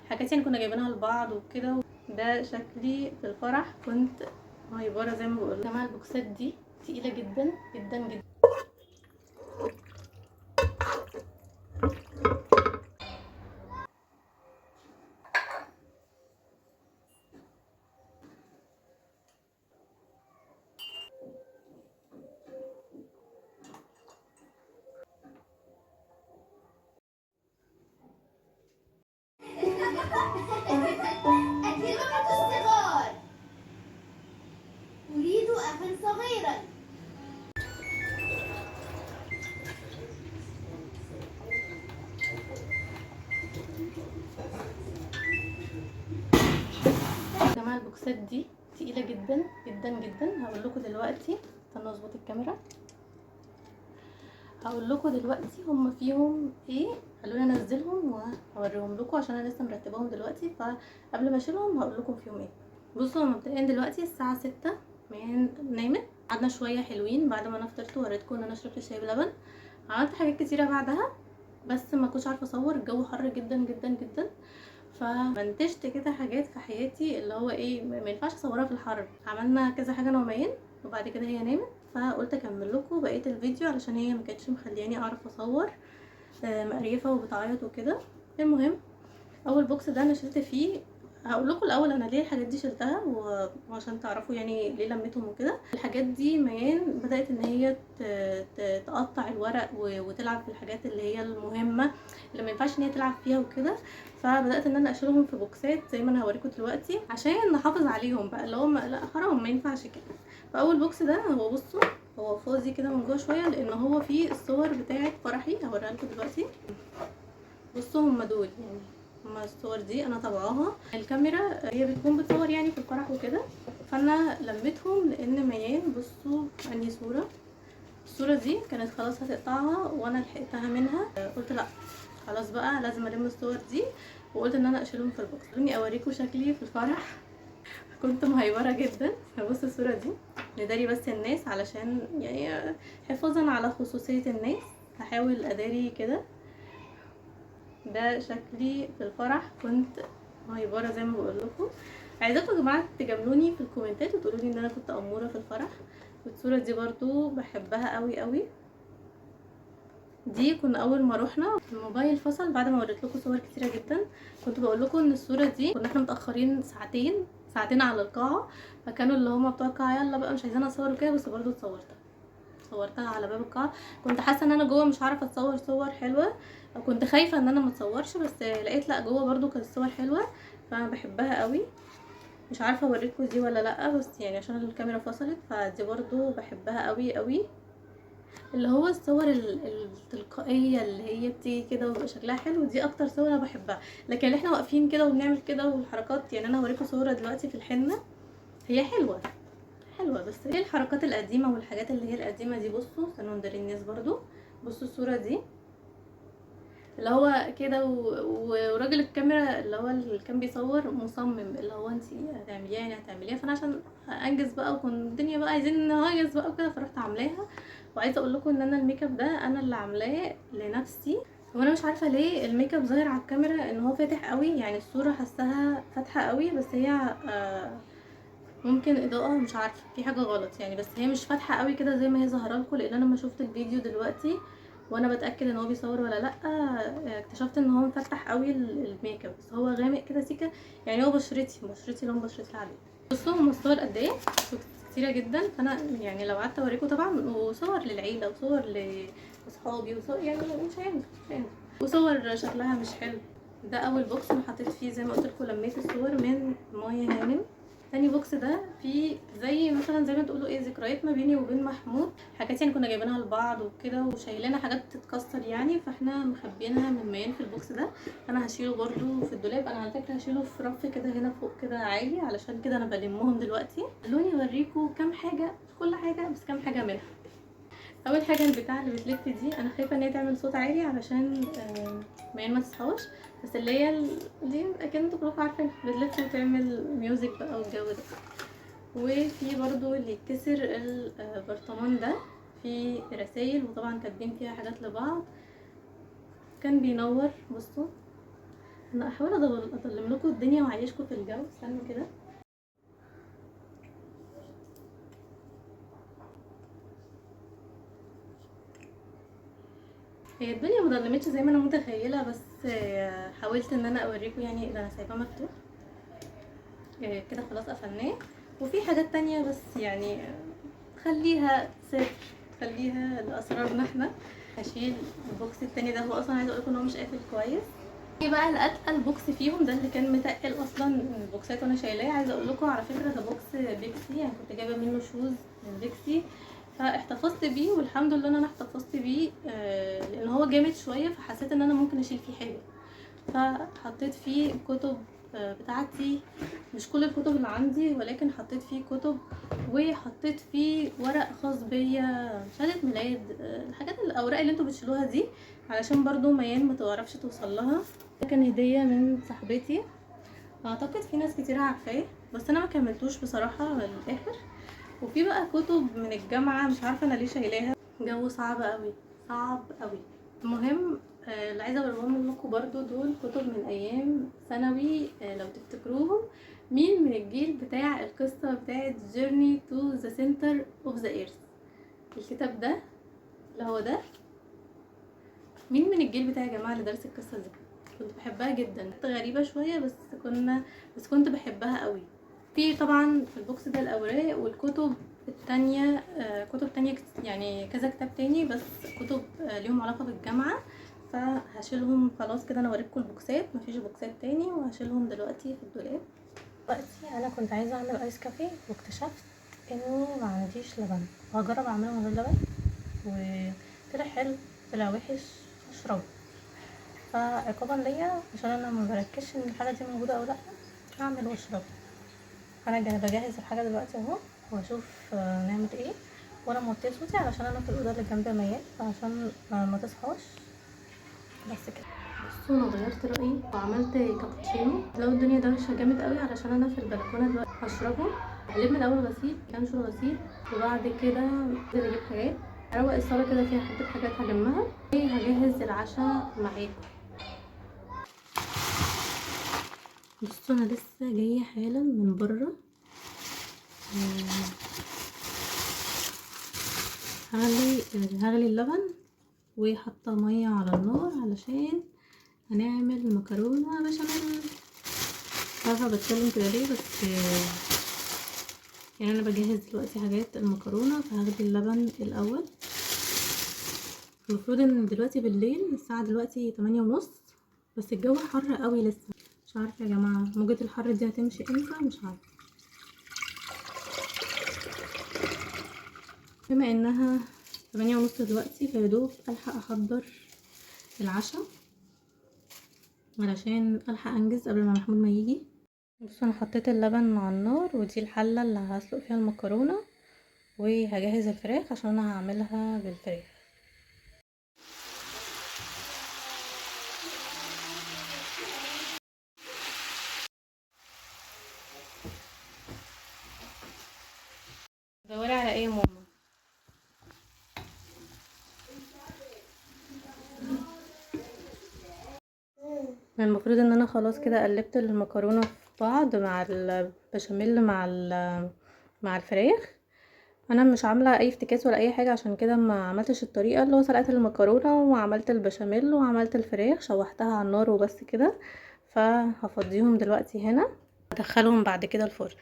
حاجات يعني كنا جايبينها لبعض وكده. ده شكلي في الفرح، كنت مهيبره زي ما بقول. يا جماعة البوكسات دي تقيلة جدا جدا جدا. أكرمة الصغار. أريد أخا صغيرا. يا جماعة البوكسات دي تقيلة جدا جدا جدا. هقول لكم دلوقتي، استنوا اظبط الكاميرا. هقول لكم دلوقتي هم فيهم ايه، خلوني انزلهم وهوريهم لكم عشان انا لسه مرتباهم دلوقتي، فقبل ما اشيلهم هقول لكم فيهم ايه. بصوا مبدئيا دلوقتي الساعة 6، نايمة، قعدنا شوية حلوين بعد ما انا فطرت ووريتكم ان انا شربت شاي بلبن. عملت حاجات كتيرة بعدها بس ما كنتش عارفه اصور، الجو حر جدا جدا جدا، فمنتجت كده حاجات في حياتي اللي هو ايه ما ينفعش اصورها في الحر. عملنا كذا حاجة انا وميان، وبعد كده هي نامت، فقلت اكمل لكم بقية الفيديو علشان هي ما كانتش مخلياني اعرف اصور، مقريفه وبتعيط وكده. المهم اول box ده انا شلت فيه، هقول لكم الاول انا ليه الحاجات دي شلتها وعشان تعرفوا يعني ليه لميتهم وكده. الحاجات دي ميان بدات ان هي تقطع الورق وتلعب في الحاجات اللي هي المهمة اللي ما ينفعش ان هي تلعب فيها وكده، فبدات ان انا اشيلهم في بوكسات زي ما انا هوريكم دلوقتي عشان نحافظ عليهم بقى، اللي هو لا حرام ما ينفعش كده. فاول box ده هو بصوا هو فاضي كده من جوه شوية لان هو فيه الصور بتاعه فرحي، هوريها لكم دلوقتي. بصوا هما دول يعني هما الصور دي انا طبعاها، الكاميرا هي بتكون بتصور يعني في الفرح وكده، فانا لميتهم لان ميان بصوا انهي صوره، الصورة دي كانت خلاص هتقطعها وانا لحقتها منها، قلت لا خلاص بقى لازم الم الصور دي، وقلت ان انا اشيلهم في ال box. خلوني اوريكم شكلي في الفرح، كنت مهيبره جدا. بصوا الصورة دي نداري بس الناس علشان يعني حفاظا على خصوصية الناس، هحاول اداري كده. ده شكلي في الفرح، كنت مهيبره زي ما بقول لكم. عايزاكم يا جماعة تجاملوني في الكومنتات وتقولوا لي ان انا كنت اموره في الفرح. والصورة دي برضو بحبها قوي قوي، دي كنا اول ما روحنا الموبايل فصل بعد ما وريت لكم صور كتيرة جدا. كنت بقول لكم ان الصورة دي كنا احنا متاخرين ساعتين على القاعة، فكانوا اللي هما بتوع القاعة يلا بقى مش عايزين اصور وكده، بس برضو صورتها على باب القاعة. كنت حاسه ان انا جوه مش عارفه اتصور صور حلوة، كنت خايفة ان انا ما اتصورش، بس لقيت لا جوه برضو كانت الصور حلوة، فانا بحبها قوي. مش عارفه اوريكم دي ولا لا، بس يعني عشان الكاميرا فصلت، فدي برضو بحبها قوي قوي، اللي هو الصور التلقائية اللي هي بتيجي كده وبيبقى شكلها حلو، دي اكتر صور انا بحبها. لكن اللي احنا واقفين كده وبنعمل كده والحركات، يعني انا هوريكم صوره دلوقتي في الحنة هي حلوة حلوة، بس ايه الحركات القديمة والحاجات اللي هي القديمة دي. بصوا استنوا نداري الناس برضو، بصوا الصورة دي اللي هو كده وراجل الكاميرا اللي هو اللي كان بيصور مصمم اللي هو انتي هتعمليها يعني هتعمليها، فانا عشان انجز بقى وكنا الدنيا بقى عايزين نهيص بقى وكده، فرحت عاملاها. وعايزه اقول لكم ان انا الميك اب ده انا اللي عاملاه لنفسي، وانا مش عارفه ليه الميك اب ظاهر على الكاميرا ان هو فاتح قوي، يعني الصورة حاساها فاتحة قوي، بس هي ممكن اضاءه مش عارفه في حاجة غلط يعني، بس هي مش فاتحة قوي كده زي ما هي ظاهره لكم، لان انا لما شفت الفيديو دلوقتي وانا بتاكد ان هو بيصور ولا لا اكتشفت ان هو مفتح قوي الميك اب، بس هو غامق كده سيكه، يعني هو بشرتي لون بشرتي العادية. بصوا هم الصور قد ايه كتيرة جدا، فانا يعني لو قعدت اوريكم طبعا، وصور للعيلة وصور لاصحابي وصور يعني مش هينفع وصور شكلها مش حلو. ده اول box انا حطيت فيه زي ما قلت لكم لميت الصور من مايا هانم. تاني box ده فيه زي مثلا زي ما تقولوا ايه ذكريات ما بيني وبين محمود، حاجات يعني كنا جايبينها لبعض وكده وشايلينها حاجات بتتكسر يعني، فاحنا مخبيينها من ميان في ال box ده. انا هشيله برضو في الدولاب، انا على فكرة هشيله في رف كده هنا فوق كده عالي، علشان كده انا بلمهم دلوقتي. خلوني اوريكم كام حاجة، مش كل حاجة بس كام حاجة منها. اول حاجة البتاع اللي بتلف دي، انا خايفة ان هي تعمل صوت عالي علشان ميان ما تصحاش، بس اللي هي دي اكيد انتوا كلكم عارفين بتلف وتعمل music بقى والجو ده. وفي برضو اللي يتكسر البرطمان ده، في رسايل وطبعا كاتبين فيها حاجات لبعض، كان بينور. بصوا انا احاول اضلم لكم الدنيا واعيشكم في الجو. استنوا كده. هي الدنيا مضلمتش زي ما انا متخيله، بس حاولت ان انا اوريكم يعني. ده انا سايباه مفتوح كده، خلاص قفلناه. وفي حاجات تانية بس يعني خليها سر، خليها لاسرارنا احنا. هشيل ال box التاني ده، هو اصلا عايزه اقولكم ان هو مش قافل كويس. ايه بقى الاتقل box فيهم، ده اللي كان متقل اصلا البوكسات وانا شايلاه. عايزه اقول لكم على فكرة ده box بيكسي، يعني كنت جايبه منه shoes من بيكسي، فاحتفظت بيه والحمد لله ان انا احتفظت بيه، لان هو جامد شوية، فحسيت ان انا ممكن اشيل فيه حاجة، فحطيت فيه كتب بتاعتي، مش كل الكتب اللي عندي ولكن حطيت فيه كتب، وحطيت فيه ورق خاص بيا، شهادة ميلاد، الحاجات الاوراق اللي انتوا بتشيلوها دي، علشان برضو ميان ما تعرفش توصل لها. ده كان هديه من صاحبتي، اعتقد في ناس كتير عارفاه بس انا ما كملتوش بصراحة للاخر. وفي بقى كتب من الجامعة مش عارفه انا ليه شايلاها، جو صعب قوي صعب قوي. المهم اللي عايزه اوريهم لكم برضو دول كتب من ايام ثانوي، لو تفتكروهم مين من الجيل بتاع القصة بتاعه Journey to the Center of the Earth، الكتاب ده اللي هو ده، مين من الجيل بتاعي يا جماعة اللي درس القصة دي؟ كنت بحبها جدا، كانت غريبة شوية بس كنت بحبها قوي. في طبعا في ال box ده الاوراق والكتب التانية، كتب تانية يعني كذا كتاب تاني، بس كتب ليهم علاقة بالجامعة، فهشيلهم خلاص كده. انا وريتكم البوكسات، مفيش بوكسات تاني، وهشيلهم دلوقتي في الدولاب. دلوقتي انا كنت عايزه اعمل ice coffee، واكتشفت اني ما عنديش لبن، وهجرب اعمله من غير لبن، وطلع حلو طلع وحش هشربه. فعقابا ليا عشان انا ما بركزش ان الحاجة دي موجودة او لا، هعمل واشرب. انا بجهز الحاجة دلوقتي اهو، واشوف نعمل ايه. وانا موطيه صوتي علشان انا في الاوضة اللي جنب ميال، فعشان ما تصحاش. بس كده. بصوا انا غيرت رايي وعملت كابتشينو. لو الدنيا دوشه جامد قوي علشان انا في البلكونه دلوقتي، هشربه. هلم الاول غسيل، كانشو غسيل، وبعد كده انزل اجيب حاجات، اروق الصاله كده فيها حبه حاجات هلمها، وهجهز العشاء معاكم. بصوا انا لسه جاية حالا من بره، هغلي اللبن وحاطه مية على النار علشان هنعمل مكرونه بشاميل. مش عارفه بتكلم كده ليه، بس يعني انا بجهز دلوقتي حاجات المكرونه، فهغلي اللبن الاول. المفروض ان دلوقتي بالليل، الساعة دلوقتي 8:30، بس الجو حر قوي لسه، مش عارفه يا جماعة موجه الحر دي هتمشي امتى، مش عارفه. بما انها 8:30 دلوقتي، فيدوب الحق احضر العشاء علشان الحق انجز قبل ما محمود ما يجي. بصوا انا حطيت اللبن على النار، ودي الحلة اللي هسلق فيها المكرونه، وهجهز الفراخ عشان انا هعملها بالفراخ. دوري على ايه يا ماما؟ المفروض ان انا خلاص كده قلبت المكرونه في بعض مع البشاميل مع الفراخ. انا مش عامله اي افتكاس ولا اي حاجة، عشان كده ما عملتش الطريقة اللي هو سلقت المكرونه وعملت البشاميل وعملت الفراخ، شوحتها على النار وبس كده. فهفضيهم دلوقتي هنا، ادخلهم بعد كده الفرن.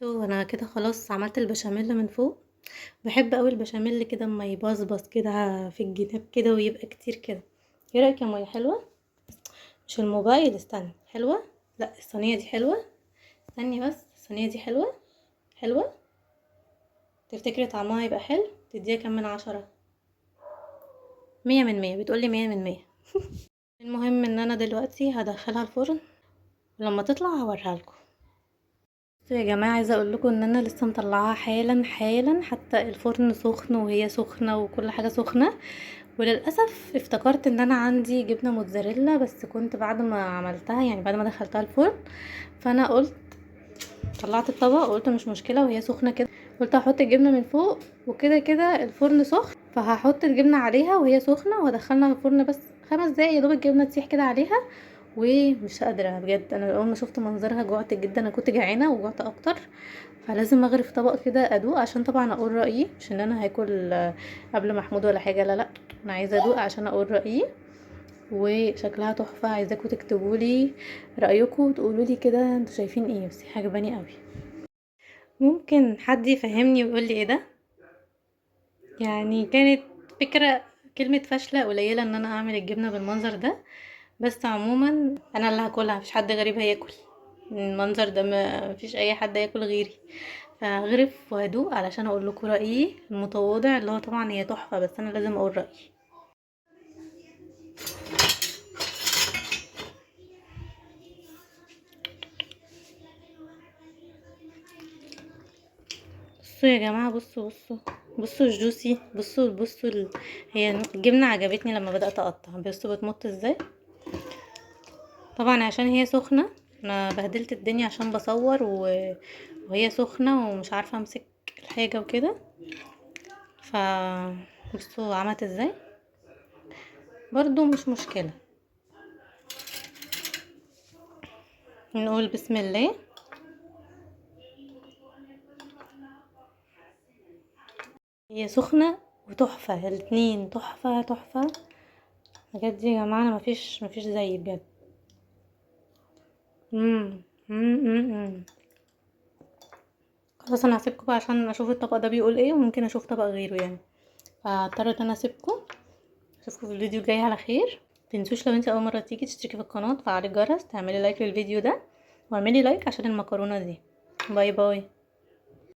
انا كده خلاص عملت البشاميل من فوق. بحب قوي البشاميل كده اما يبصبص كده في الجناب كده ويبقى كتير كده. ايه رايك يا مية؟ حلوة؟ مش الموبايل، استني. حلوة؟ لا الصينية دي حلوة، استني بس، الصينية دي حلوة حلوة. تفتكري طعمها يبقى حلو؟ تديها كام من 10؟ 100 من 100. بتقولي 100 من 100. المهم ان انا دلوقتي هدخلها الفرن، ولما تطلع هوريها لكم. بصوا يا جماعة، عايزه اقول لكم ان انا لسه مطلعاها حالا حالا، حتى الفرن سخن وهي سخنة وكل حاجة سخنة. وللاسف افتكرت ان انا عندي جبنه موتزاريلا، بس كنت بعد ما عملتها، يعني بعد ما دخلتها الفرن، فانا قلت طلعت الطبق وقلت مش مشكلة وهي سخنة كده، قلت هحط الجبنة من فوق، وكده كده الفرن سخن، فهحط الجبنة عليها وهي سخنة، وهدخلها الفرن بس 5 دقايق يا دوب الجبنة تسيح كده عليها. ومش قادرة بجد، انا اول ما شفت منظرها جوعت جدا، انا كنت جعانة وجوعت اكتر، فلازم اغرف طبق كده ادوق عشان طبعا اقول رايي، مش ان انا هاكل قبل محمود ولا حاجة، لا لا، انا عايزه ادوق عشان اقول رايي. وشكلها تحفة، عايزاكم تكتبوا لي رايكم وتقولوا لي كده انتوا شايفين ايه، بس هي عجباني قوي. ممكن حد يفهمني ويقول لي ايه ده؟ كانت فكرة كلمة فاشلة قليله ان انا اعمل الجبنة بالمنظر ده، بس عموما انا اللي هاكلها، مفيش حد غريب هياكل المنظر ده، ما فيش اي حد هياكل غيري. فهغرف وهدوق علشان اقول لكم رايي المتواضع، اللي هو طبعا هي تحفة، بس انا لازم اقول رايي. بصوا يا جماعة، بصوا بصوا بصوا الجوسي، بصوا بصوا هي الجبنة عجبتني لما بدات اقطع، بصوا بتمط ازاي. طبعا عشان هي سخنة انا بهدلت الدنيا عشان بصور وهي سخنة ومش عارفه امسك الحاجة وكده، ف بصوا عملت ازاي، برضو مش مشكلة. نقول بسم الله. هي سخنة وتحفه، الاتنين تحفة تحفة بجد يا جماعة، انا مفيش زي بجد. خلاص انا هسيبكم بقى عشان اشوف الطبق ده بيقول ايه، وممكن اشوف طبق غيره فاضطر ان انا اسيبكم. اشوفكم في الفيديو الجاي على خير. متنسوش لو انت اول مرة تيجي تشتركي في القناة، تفعلي الجرس، تعملي like للفيديو ده، واعملي like عشان المكرونه دي. bye bye.